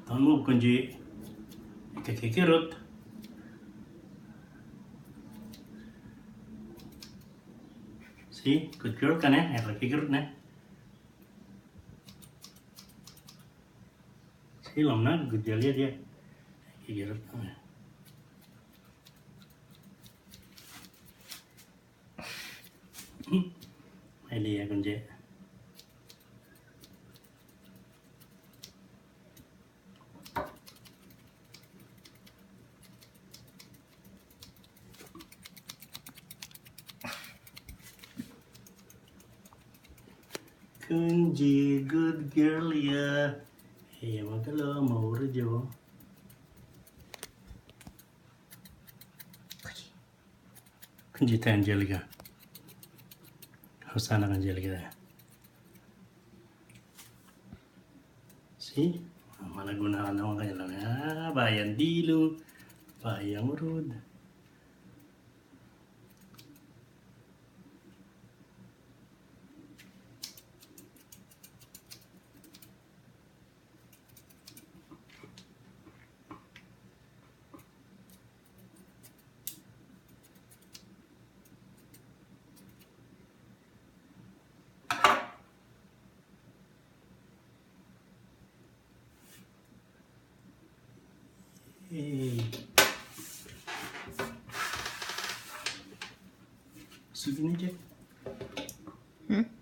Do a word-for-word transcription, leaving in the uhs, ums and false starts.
Don't move, kunji ika kikirut. See, good girl ka ne, ika kikirut ne. See, lam na, good girl ya dia. Kikirut na. Ay, dia, kunji. Kunji, good girl ya. E, magalo, maurud ya. Kunji te Angelica. Hausan na Angelica. See? Malago na naman kaya lang. Ah, bayang dilu. Bayang urud. Hey. Sige na, Jack. Hmm?